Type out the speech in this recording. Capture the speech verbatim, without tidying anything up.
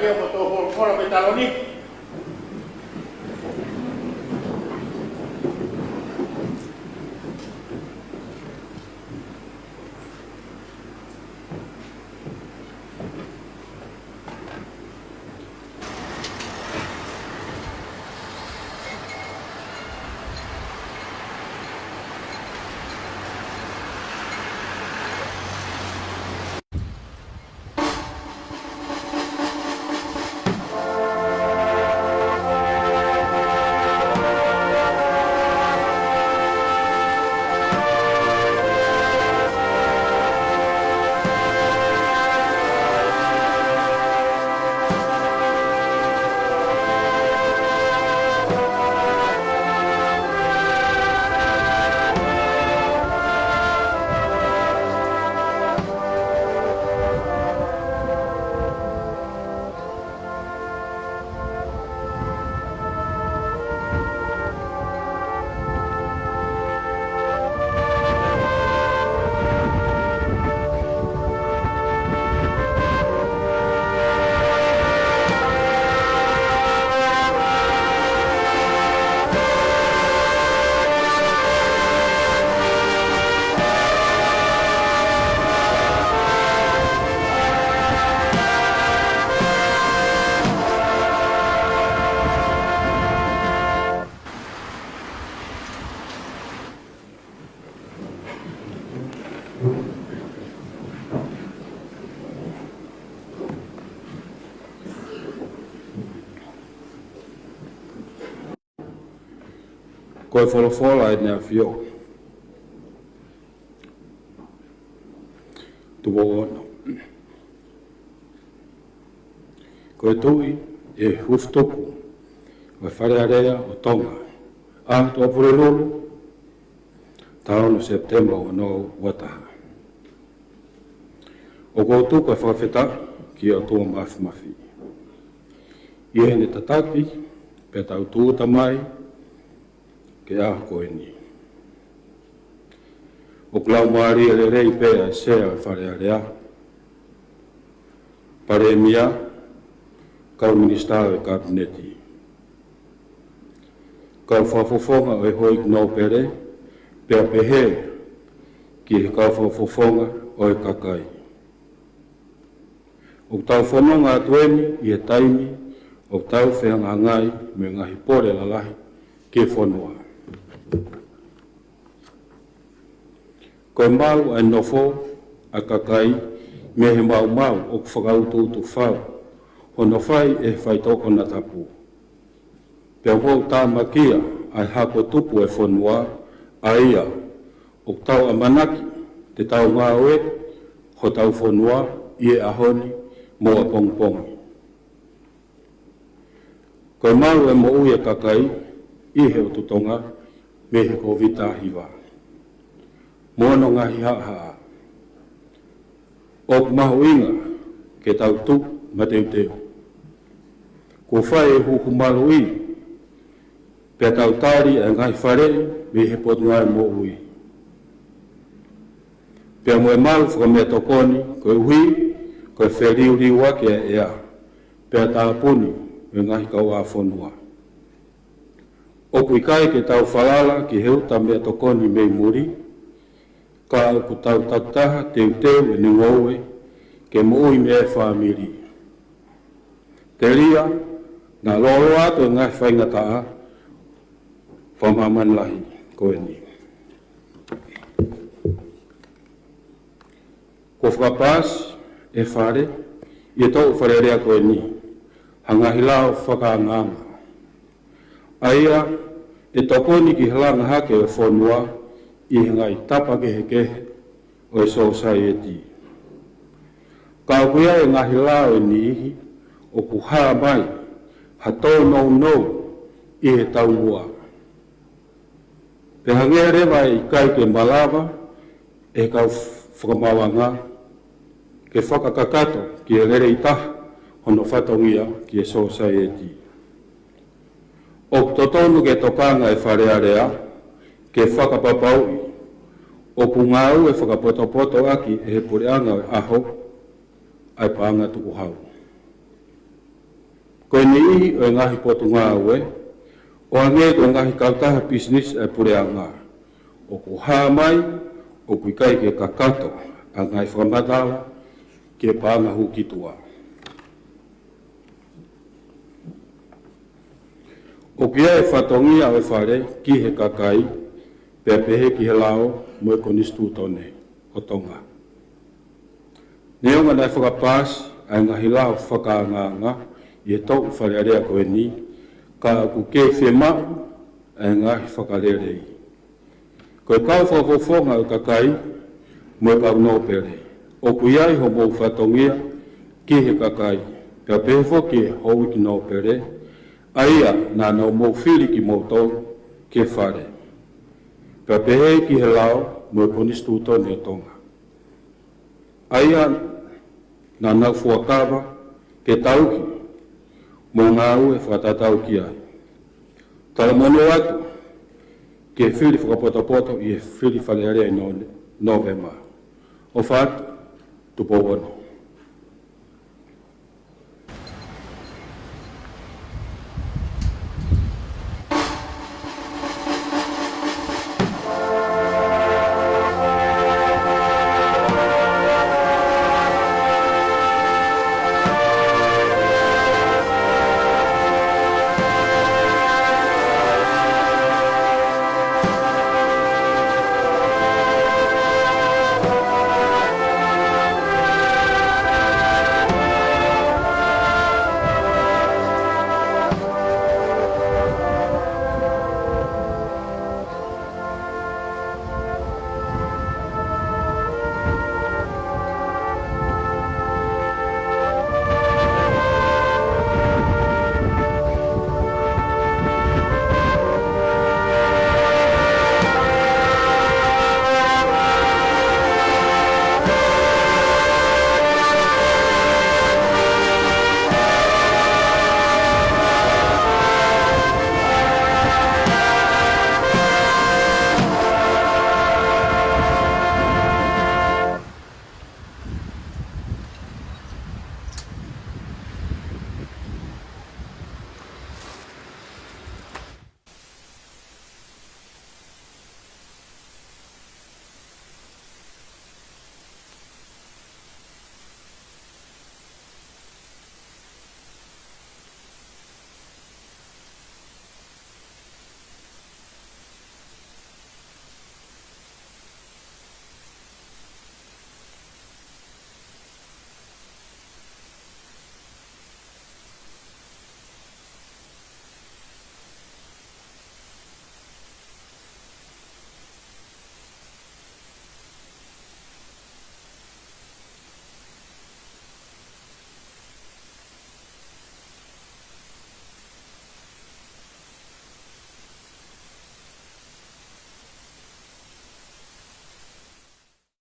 Ia mo tō folofola pē taloni. Ko e folofola ʻEne ʻAfio. Tuʻo ono. Ko e Tuʻi ʻe Hufitupu ʻo e Fale Alea ʻo Tonga, ʻaho Tuʻapulelulu, taʻu ono Sepitema ua noa ua taha. ʻOku ou tuku ʻa e fakafetaʻi ki he ʻOtua Māfimafi ʻi heʻene tataki pea tau tūʻuta mai ki he ʻaho ko eni. ʻOku laumālie lelei pē ʻa e Sea ʻo e Fale Alea, Palēmia, kau Minisitā ʻo e Kapineti, kau Fakafofonga ʻo e Houʻeiki Nōpele, pea pehē ki he kau Fakafofonga ʻo e kakai. ʻOku tau fononga atu eni ʻi he taimi ʻoku tau fehangahangai mo e ngaahi pole lalahi ki he fonua. Ko e malu ʻa e nofo ʻa e kakai mei he maumau ʻoku fakautuutu fau hono fai ʻe he faitoʻo konatapu. Pea ʻoku tāmakia ʻa e hako tupu ʻo e fonua, ʻa ia ʻoku tau ʻamanaki te tau ngāue hotau fonua ʻi he ʻaho ni mo ʻapongipongi. Ko e malu ʻa e moʻui ʻa e kakai ʻi he ʻotu Tonga mei he Kōviti taha hiva mo hono ngaahi haʻahaʻa. ʻOku mahuʻinga ke tau tuʻu mateuteu. Kuo fai e huhu maluʻi, pea tau tali ʻa e ngaahi faleʻi mei he Potungāue Moʻui pea mo e malu fakameʻatokoni, koeʻuhi ko e feliuliuaki ʻa e ʻea pea tāpuni mo e ngaahi kauʻāfonua. ʻOku ʻikai ke tau falala ki he uta meʻatokoni mei muli, ka ʻoku tau takitaha teuteu ʻene ngoue ke moʻui mei ai e fāmili. Telia naʻa lōloa atu e ngaahi faingataʻa fakamāmani lahi ko eni. Kuo fakapaasi ʻe he Fale, ʻi he toʻu Fale Alea ko eni, ha ngaahi lao fakaangaanga, ʻa ia ʻe tokoni ki he langa hake ʻo e fonua ʻi he ngaahi tapa kehekehe ʻo e sōsaieti. Ka ʻoku ʻi ai e ngaahi lao ʻe niʻihi ʻoku hā mai ha tōnounou ʻi he taumuʻa. Pea hangē leva ʻe ʻikai ke malava ʻe he kau fakamaauʻanga ke fakakakato ki he lelei taha hono fatongia ki he sōsaieti. ʻOku totonu ke tokanga e Fale Alea ke fakapapauʻi ʻoku ngāue fakapotopoto ʻaki ʻe he puleʻanga ʻo e ʻaho ʻa e paʻanga tukuhau. Ko e niʻihi ʻo e ngaahi potungāue, ʻo hangē ko e ngaahi kautaha pisinisi ʻa e puleʻanga, ʻoku hā mai ʻoku ʻikai ke kakato ʻa e ngaahi fakamatala ki he paʻanga hū ki tuʻa. ʻOku ʻi ai e fatongia ʻo e Fale ki he kakai, pea pehē ki he lao mo e Konisitūtone ʻo Tonga. Neongo naʻe fakapaasi ʻa e ngaahi lao fakaangaanga ʻi he toʻu Fale Alea ko eni, ka ʻoku kei fiemaʻu ʻa e ngaahi fakalelei. Ko e kau fakafofonga ʻo e kakai mo e kau nōpele, ʻoku ʻi ai hoʻomou fatongia ki he kakai, pea pehē foki ki he houʻeiki nōpele, ʻa ia naʻa nau mou fili kimoutolu ki he Fale, pea pehē ki he lao mo e Konisitūtone ʻo Tonga, ʻa ia naʻa nau fuakava ke tauhi mo ngāue fakatatau ki ai. Talamonū atu ki he fili fakapotopoto ʻi he fili Fale Alea ʻi Nō-, Nōvema. ʻOfa atu, Tupou Ono.